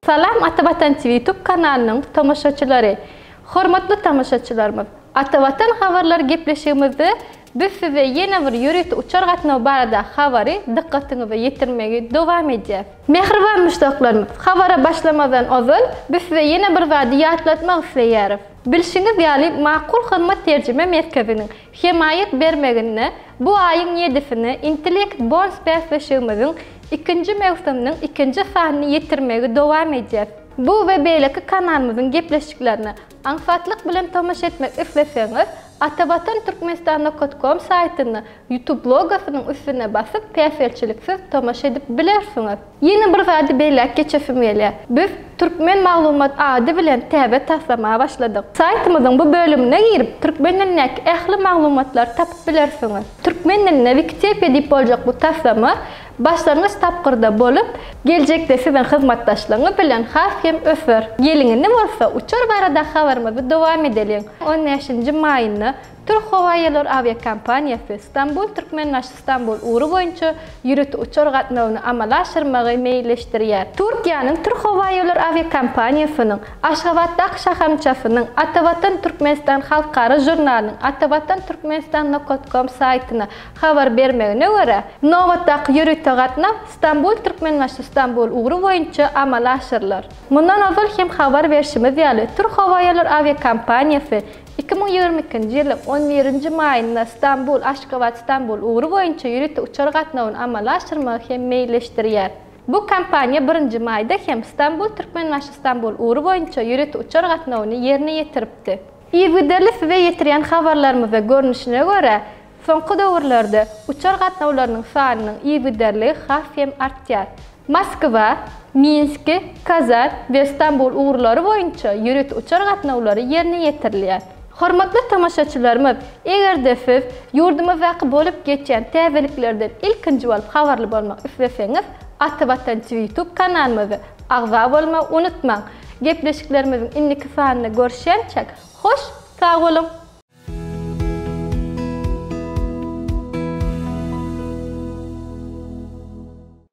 Salam Ata Watan TV YouTube kanalynyň tomaşaçylary! Hormatly tomaşaçylarymyz! Ata Watan habarlary gepleşigimizde biz size ýene bir ýörite uçar gatnawy barada habary dykgatyňyza ýetirmegi dowam edýäs. Mähriban muşdaklarymyz, habara başlamazdan ozal biz size ýene bir zady ýatlatmak isleýäris. Bilşiňiz ýaly Makul Hyzmat terjime merkeziniň hemaýat bermeginde bu aýyň ýedisine Intellekt Bonus bäsleşigimiziň ikinji möwsüminiň ikinji sanyny ýetirmegi dowam edýäs. Bu we beýleki kanalymyzyň gepleşiklerine aňsatlyk bilen tomaşa etmek isleseňiz, Atavatan Türkmenistan nokat kom saýtynda YouTube logosynyň üstüne basyp päsgelçiliksiz tomaşa edip bilersiňiz. Ýene bir zady belläp geçesim gelýär. Biz Türkmen maglumat ady bilen täze taslama başladyk. Saýtymyzyň bu bölümine girip türkmen dilindäki ähli maglumatlary tapyp bilersiňiz. Türkmen dilinde Wikitepiýa diýip boljak bu taslama başlangyç tapgyrda bolup, geljekde siziň hyzmatdaşlygyňyz bilen has hem öser. Geliň indi bolsa uçar barada habarymyzy dowam edeliň. On bäşinji maýynda Türk howaýollary awiakompaniýasy Stambul-Türkmenbaşy-Stambul ugry boýunça ýörite uçar gatnawyny amala aşyrmagy meýilleşdirýär. Türkiýäniň Türk howaýollary awiakompaniýasynyň Aşgabatdaky şahamçasynyň Atavatan Türkmenistan halkara žurnalynyň Atavatan Türkmenistan nokat kom saýtyna habar bermegine görä, nobatdaky ýörite gatnaw Stambul-Türkmenbaşy-Stambul ugry boýunça amala aşyrylar. Mundan ozal hem habar berşimiz ýaly, Türk howaýollary awiakompaniýasy 2022-nji ýylyň on birinji maýynda Stambul, Aşgabat, Stambul ugry boýunça ýörite uçar gatnawyny amala aşyrmagy hem meýilleşdirýär. Bu kompaniýa birinji maýda hem Stambul, Türkmenbaşy, Stambul ugry boýunça ýörite uçar gatnawyny ýerine ýetiripdi. Yzygiderli size ýetirýän habarlarymyzda görnüşine görä, soňky döwürlerde uçar gatnawlarynyň sanynyň yzygiderligi has hem artýar. Moskwa, Minsk, Kazan we Stambul ugurlary boýunça ýörite uçar gatnawlary ýerine ýetirilýär. Hormatly tomaşaçylarymyz, eger-de siz ýurdumyzdaky bolup geçýän täzeliklerden ilkinji bolup habarly bolmak isleseňiz, Ata Watan TV YouTube kanalymyza agza bolmagy unutmaň! Gepleşiklerimiziň indiki sanynda görüşýänçäk, hoş sag boluň!